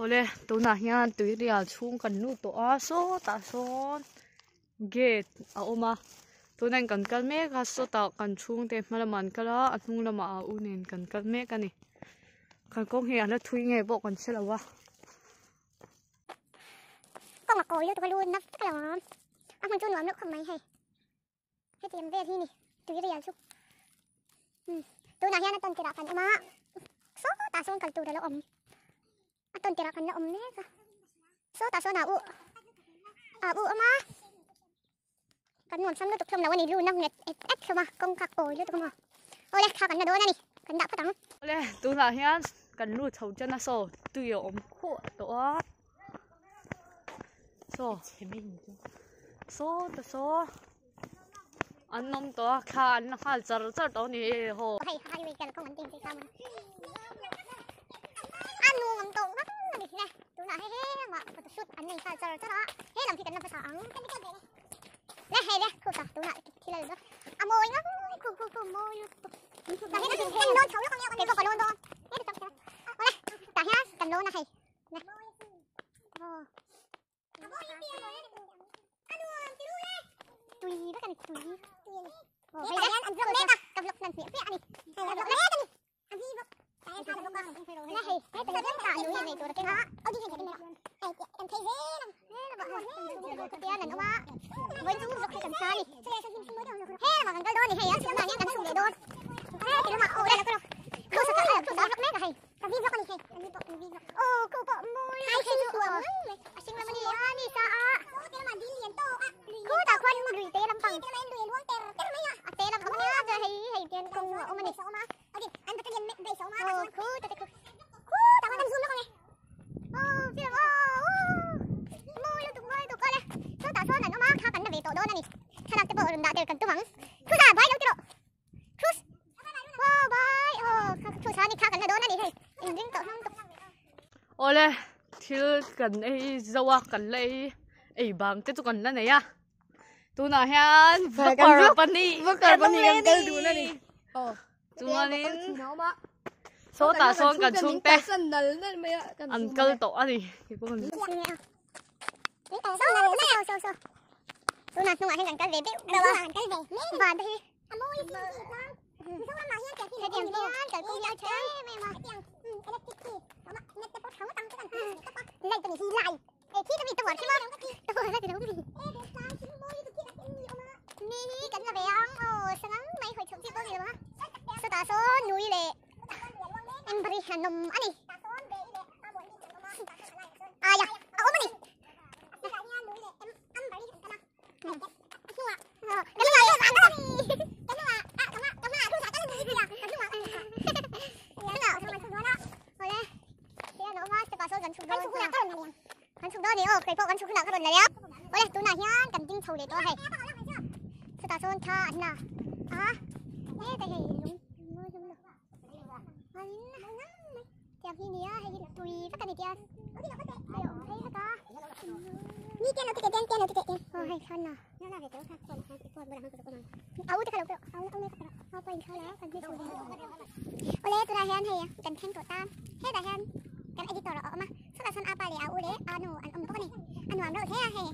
Awle tunah hian tuirial chhung kan lut tawh a sawtah sawn gate a awm a tunah hian kan kal mek a sawtah kan chhungte hma lamah an kal a a hnung lamah a u nen kan kal mek a ni kalkawng hi a la thui nge pawh kan hre lo a. Kawng a kawi lutuk a lu nap vek lo ang a hmun chu nuam loh khawp mai hei hetiang vel hi ni tuirial chu umm tunah hian a tawn tirah kan awm a sawtah sawn kal tur a lo awm a tawn tirah kan la awm mek a sawtah sawn a u a u awm a kan nuam sam lutuk hlawm lo a ni lu na nghet et et hlawm a kawng kha kawi lutuk a maw awle thla kan la dawn a ni kan dah phawt ang. Awle tunah hian kan lut chho tan a saw tui a awm khuah tawh a saw saw ta saw an awm tawh a thla an la nghal char char tawh a ni haw. Hei highway kalkawng an tih ang chi kha maw a nuam tawh vak a ni le tunah hei hengah photoshoot an nei nghal char char a he lam hi kan la hmasa ang. Le hei le khu ta tunah thil a la a mawi ngam khu khu khu mawi lutuk tah hian kan lawn chho lawk ang kei pawh ka lawn dawn awle tah hian kan lawn a hei le aw tui vek a ni tui aw hei le an vlog mek a ka vlog hnan hmiah hmiah a ni hei a vlog mek a ni Awle thil kan ei zo a kan la ei ei bang te chu kan la nei a tunah hian vlogger pahnih vlogger pahnih kan kal dun a ni. Chuanin sawtah sawn kan chhungte an kal tawh a ni. Kan chhuk dawn ni aw, kei pawh kan chhuk hunah ka rawn la leh a. Awle, tunah hian kan ding chho leh tawh a hei. Chutah chuan thla an la a, hetah hei lung mawi hlawm lo. Chuanin tiang hi nia hei hi tui vek a ni tia. Hei a awm phei vek a. Aw hei thla an la. A u te kha lo pawh, a u a pa in thla la kan hmu chho ve. Awle, tunah hian hei kan thleng tawh ta. Hetah hian kan editor a awm a. Chutah chuan a pa leh a u leh a nu an awm bawk a ni. A nuam reuh hle a hei.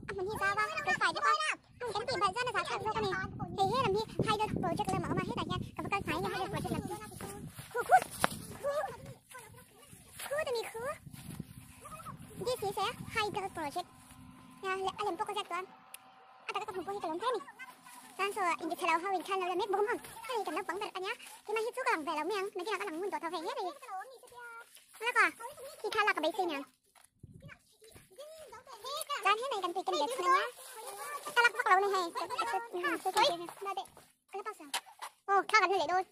A hmun hi zau a, fel fai bawk a. Kan tih balh chuan a zah thlak zawk a ni. Hei he lam hi Hydel project lam a awm a, hetah hian ka va kal hnai nge Hydel project lam hi. Khu khu khu khu ta mi khu. This is a Hydel project. A lem pawh ka ziak tawh a. A taka ka hmu pawh hi ka lawm hle a ni. Chuan saw inti chhe lo ho in thlan lo la mek bawk a hei kan naupang ber ania keimah hi chu ka lang ve lo mai ang nakinah ka lang ngun tawh tho hei hle mai Alaka khi thla lak ka beisei niang chuan hei mai kan tui ken ve chhun ania ka lak vak lo ni hei aw thla kan la leh dawn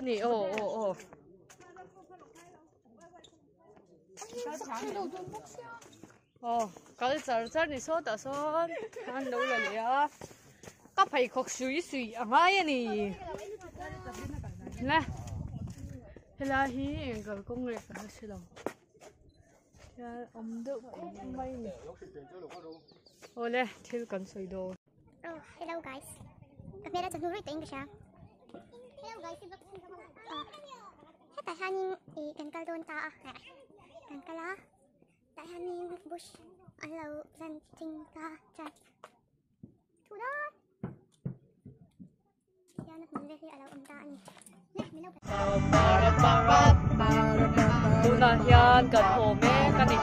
Ni aw aw aw. Aw kal char char ni sawtah sawn an lo la leh a ka pheikhawk sui sui a ngai a ni le helai hi eng kalkawng leh ka hre si lo hian awm deuh khawp mai a ni awle thil kan sawi dawn. Oh hello guys ka hmel a chawhnu ruih tawhin ka hria hello guys oh hetah hianin ih kan kal dawn ta a kan kal a tah hianin bush an lo zan ching ta chuan thu dawn hian a hmun vel hi a lo awm ta a ni Tunah hian kan haw mek a ni.